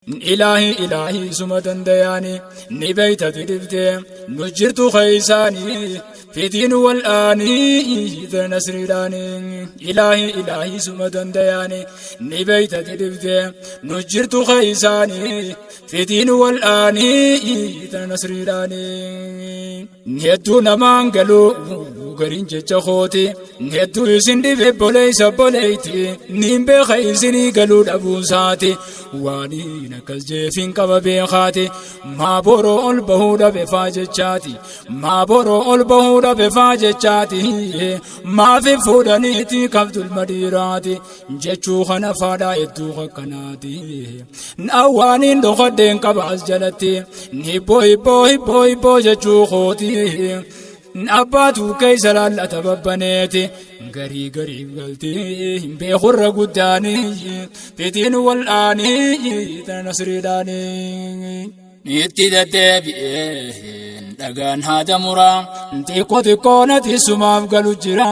Ilaahi ilaahi suma dandayaani ni beeyta didibte nu jirtu keeysaani fitiin wal'aanii nasriidhaani. Ilaahi ilaahi suma dandayaani ni beeyta didibte nu jirtu keeysaani fitiin wal'aanii nasriidhaani. Hedduu namaan galuu gariin jecha kooti, hedduu isin dhibe boleeysa boleeyti, niin beeka isinii galuu dhabuusaati. Waaniin akkas jeefin qaba beekaati, maa boroo ol bahuu dhabe faa jechaati, maa boroo ol bahuu dhabe faa jechaati, maafi fuudhaniiti kabdulma dhiiraati jechuu kana faadhaa hedduu akkanaati. Waaniin dhokadheen qaba as jalatti, hibboo hibboo hibboo hibboo jechuu kooti. Abbaatu keessa laallata babbaneeti, garii gariif galtii hin beekurra guddaanii fitiin wal'aanii nasriidhaanii. Itti deddeebi'ee dhagaan haada muraa, xiqqoo xiqqoo natti sumaaf galu jira,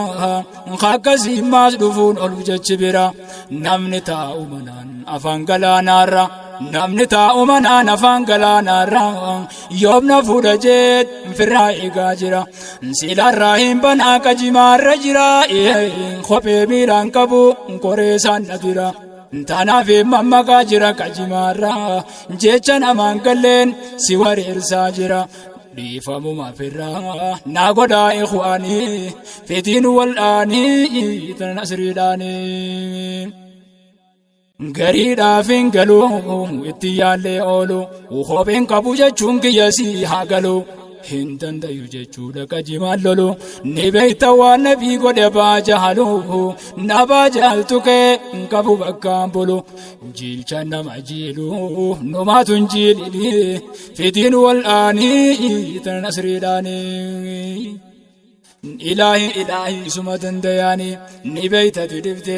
akkasii maas dhufuun ol jechi bira. Namni taa'u manaan afaan galaanaarra, namni taa'u manaan afaan galaanaarra, yoomna fuudha jeet firraa eegaa jira. Silaarraa hin banaa qajimaarra jira, kophee miilaan qabu qoree isaan na jira. Tanaaf mammaqaa jira qajimaarra, jecha namaan galleen si wareersaa jira. Dhiifamuma firraa naa godhaa ikhwaanii fitiin wal'aanii nasriidhaanii. Gariidhaaf hin galuu itti yaallee oolu, kopheen qabu jechuun kiyya si haa galu. Hin dandayu jechuudha qajimaan lolu, ni beekta waan nabii godhe baaja halu, nabaa jaaltu kee hin qabu bakkaan bulu. Jiilcha nama jiilu numaatu hin jiilini fitiin wal'aanii nasriidhaanii. Ilaahi ilaahi suma dandayaani ni beeyta didibte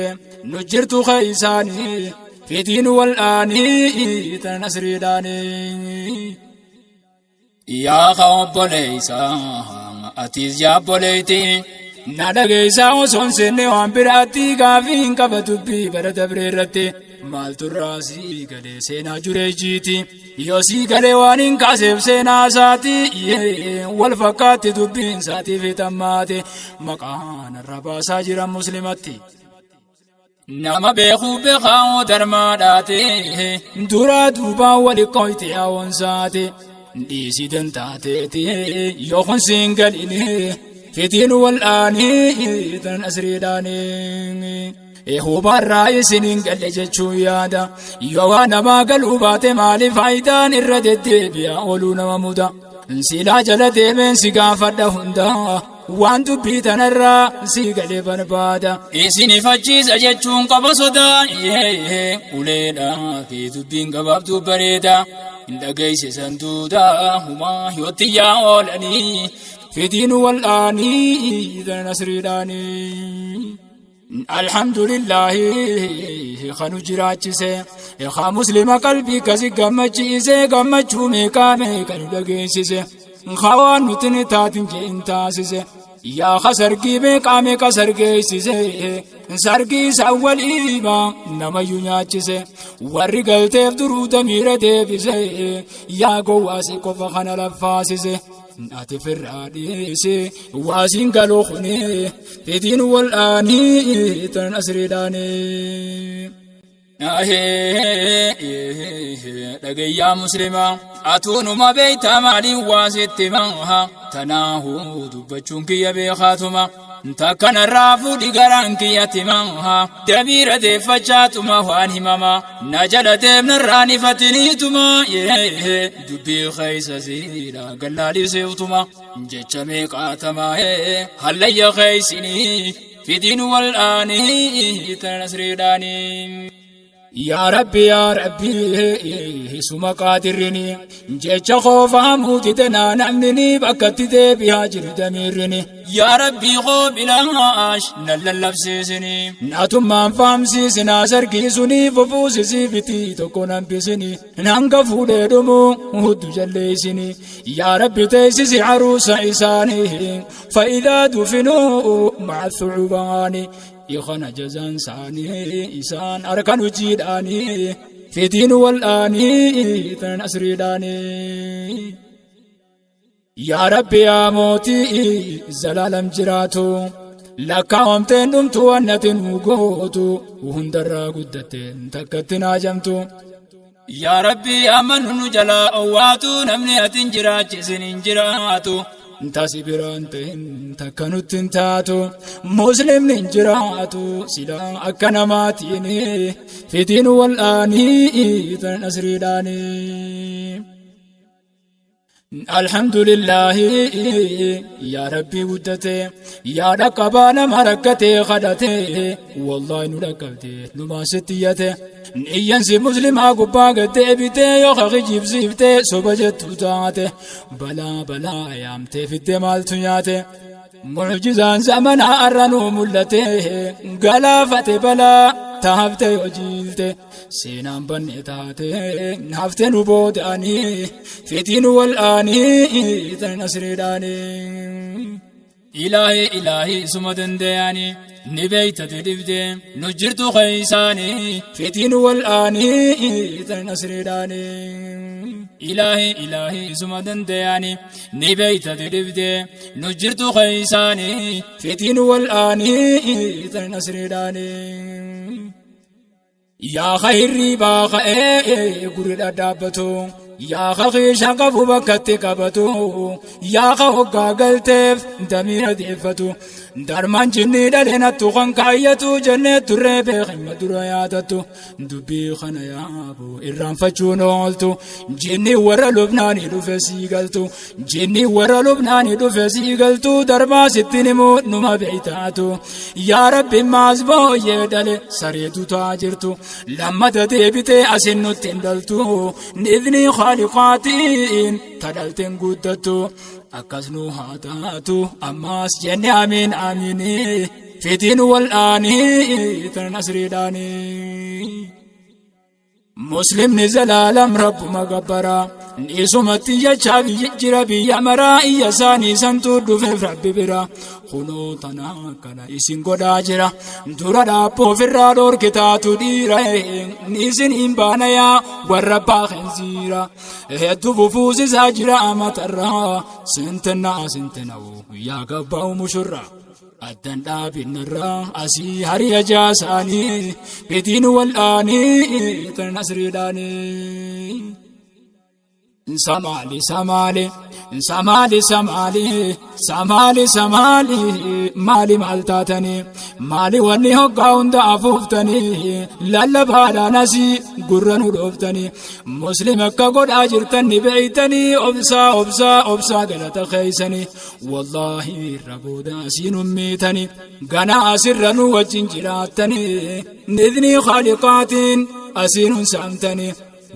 nu jirtu keeysaanii fitiin wal'aanii nasriidhaanii. Yaa obboleeysa, atiis yaa obboleeyti, na dhageessaa osoon seenne waan biraatti, gaafii hin qaba dubbii bara dabree irratti. Maaltu irraa sii galee seenaa jureejiiti? Yoo sii galee waan hin kaaseef seenaa isaati, wal fakkaatti dubbiin isaatiif hitammaate, maqaan irra baasaa jiran muslimatti. Nama beekuu beekaa darmaadhaate, duraa duubaan wali qoyte haawonsaate, dhiisii dandaateeti yoo kun siin galini fitiin wal'aanii tan asriidhaanii. Hubarraa isiniin galle jechuu yaada, yoo waa namaa galuu baate maaliif faayidaan irra deddeebi'a ooluu nama muda? Silaa jala deemeen si gaafadha hundaa, waan dubbii tanarraa si galee barbaada. Isin ifachiisa jechuun qaba sodaa, uleedha fi dubbiin gabaabduu bareeda. Hin dhageesse sanduuda humaa yootti yaa oolanii fitiin wal'aanii nasriidhaanii. Alhamdulillahi kanu jiraachise, haa muslima qalbii kasi gammachiise, gammachuu meeqaa meeqa nu dhageessise, haa waan nuti ni taatin jeen taasise, yaa ka sargii meeqaa meeqa sargeessise, sargii isaan waliima namayyuu nyaachise, warri galteef duruu damiira deebise, yaa gowwaasi qofa kana laffaasise. Ati firraa dhiise waasiin galuu kuni fitiin wal'aanii tan asriidhaanii. Dhagayyaa muslimaa, atuunuma beeytaa maaliin waasitti maa tanaahu dubbachuun kiyya beekaatuma, takkanarraa fuudhi garaan kiyyatti maa dabiira deeffachaatuma waan himama na jala deemnarraan ifatiniituma, dubbii keessa siidha gallaalisiiftuma, jecha meeqaatamaa hallayya keeysinii fitiin wal'aanii tan asriidhaanii. Yaa Rabbi, yaa Rabbi, suma qaadirrini, jecha koo fahamuu dide naa namni bakkatti deebi'aa jiru damiirrini. Yaa Rabbi koo bilaash nan lallabsiisini. Natummaan fahamsiisinaa sargiisuni fufuusisii fitii tokko nan bisini. Hanga fuudhee dhumu huddu jalleessini. Yaa Rabbi teessisi aruusa isaanii, faayidaa dufinuu ma'a thucubaani. Ikana jazaan isaanii isaan harkan hojiidhaanii. Fitiin wal'aanii tan asriidhaanii. Yaa Rabbi yaa mootii zalaalam jiraatu lakkaawamteen dhumtu waan ati nu gootu hundarraa guddatteen takkatti naajamtu. Yaa Rabbi amma nu jalaa owwaatu namni ati hin jiraachisin hin jiraatu. Tasi biraan ta'in takka nutti hin taatu muslimni hin jiraatu silaa akka namaatiin fitiin wal'aanii tan asriidhaanii. Alhamdulillaahi yaa Rabbii guddate yaa dhaqqabaa nama rakkatee kadhate wallaahi nu dhaqqabde numaa sitti iyyate iyyansi muslimaa gubbaa gad deebitee yoo kijibsiiftee soba jettu taate balaa balaa yaamtee fiddee maaltu nyaate Mucjizaan zamanaa arra nuu mul'ate galaafate balaa taafte hojiilte seenaan banne taate hafte nu booda'anii fitiin wal'aanii tan nasriidhaanii. Ilaahi ilaahi suma danda'anii ni beeytate dhibde nu jirtu keeysaanii fitiin wal'aanii tan nasriidhaanii. Ilaahi ilaahi suma danda'anii ni beeytate dhibde nu jirtu keeysaanii fitiin wal'aanii tan nasriidhaanii. Yaa khayrii ka'ee gurri dhadhaabbatu yaa kiisha qabu bakkatti qabatu yaa hoggaa galteef damiira deeffatu darmaan jinnii dhaleenattu kan kaayyatu jennee turree beekima dura yaadattu dubbii kana yaabu irraanfachuun ooltu jinni warra lubnaanii dhufe sii galtu jinni warra lubnaanii dhufe sii galtu darbaa sitti nimuu numa beeytaatu yaa rabbi maas booyyee dhale sareetu taa jirtu lammata deebitee asin nutti hin dhaltu idni khaaliqaatiin tadhalteen guddattu akkas nu haa taatu ammaas jenne amiin amiinii fitiin wal'aanii tan nasriidhaanii. Muslimni zalaalam rabbuma gabbara isumatti jechaa jira biyya maraa iyya isaanii santuu dhufeef rabbi bira kunoo tana akkana isin godhaa jira dura dhaabboo ofirraa dhoorkitaatu dhiira isin hin baana yaa warra baakenziira hedduu fufuusisaa jira amatarraa sintinaa sintina'u yaa gabbaa'u mushurraa. Addan dhaabinarraa asii hariya jaasaanii fitiin wal'aanii tan nasriidhaanii. Samaali samaali samaali samaali samaali samaali maali maal taatanii maali wanni hoggaa hunda afuuftanii lallabaadhaan asii gurra nu dhooftanii muslim akka godhaa jirtan ni beeytanii obsaa obsaa obsaa galata keeysanii wallaahi irra booda asiin ummiitanii ganaa asirra nu wajjin jiraattanii idnii khaaliqaatiin asiin hun saamtanii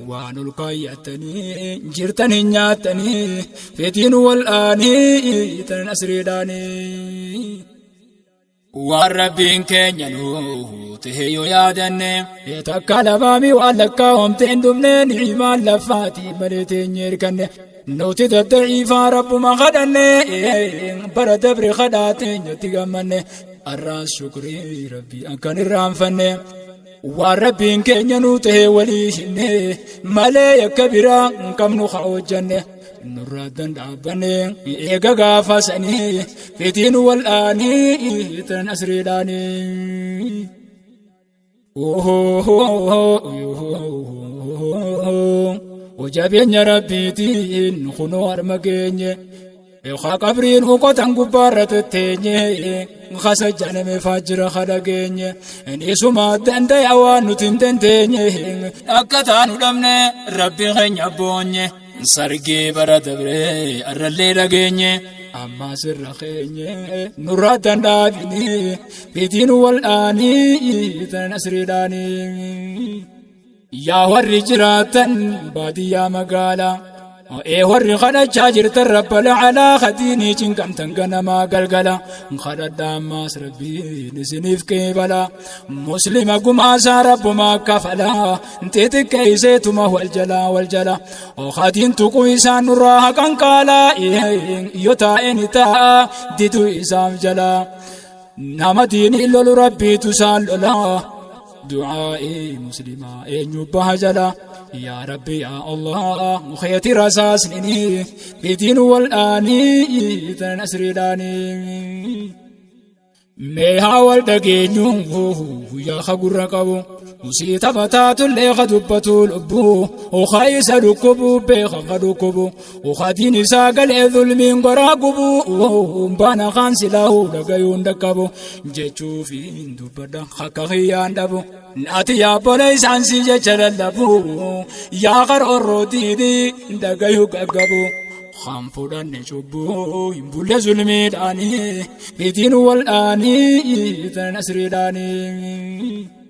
waan ol kaayyatanii jirtan hin nyaattanii fetiin wal'aanii tan asriidhaanii. Waan rabbiin keenya nuu ta'e yoo yaadanne takka lamaami waan lakkaa'omte hin dhumne ni'imaan lafaati malee teenye hirkanne nuti dadda'iifaa rabbuma kadhanne bara dabre kadhaa teenyatti gammanne arraas shukrii rabbii akkan irraanfanne waan rabbiin keenya nuu ta'e walii hinne malee yakka biraa hin qabnu haa hojjanne. Nurraa dandhaabbanne eega gaafa sanii fitiin wal'aanii tan asriidhaanii. Jabeenya rabbiitiin kunoo harma geenye. Haa qabriin uqotan gubbaarra tetteenye kasa janame faajjira kadhageenye isuma dandaya waan nuti hin dandeenye akka taanu dhabne rabbi keenya boonye sargii bara dabree arrallee dhageenye ammaa sirra keenye nurraa dandhaabini fitiin wal'aanii tan asriidhaanii. Yaa warri jiraatan baadiyyaa magaalaa ee warri kadhachaa jirtan rabbal alaa kadiinii cinqamtan ganamaa galgala kadhadhaa ammaas rabbiin isiniif qeebala muslima gumaasaa rabbumaa kafala xixiqqeeyseetuma wal jalaa wal jala kadiin tuquu isaan nurraa haqan qaalaa yoo taa'e ni taa'a diduu isaaf jala nama diinii lolu rabbiitu isaan lola. Du'aa'ii muslimaa eenyu baha jala. Yaa Rabbi yaa Allah mukeeti rasaasnini bitiin wal dhaanii tan asriidhaanii. Mee haa wal dhageenyu guyyaa ka gurra qabu usii taphataatullee ka dubbatu lubbuu ukaa isa dhukkubu beeka ka dhukkubu ukaa diin isaa galee zulmiin goraa gubu baana kaan silaahu dhagayuun dhaqqabu jechuufi dubbadha akka kiyyaan dhabu ati yaabbola isaan si jecha lallabu yaa qarorroo diinii dhagayu gaggabu. Kan fudhanne cubbuu hin bulle zulmiidhaanii bitiin wal dhaanii tan asriidhaanii.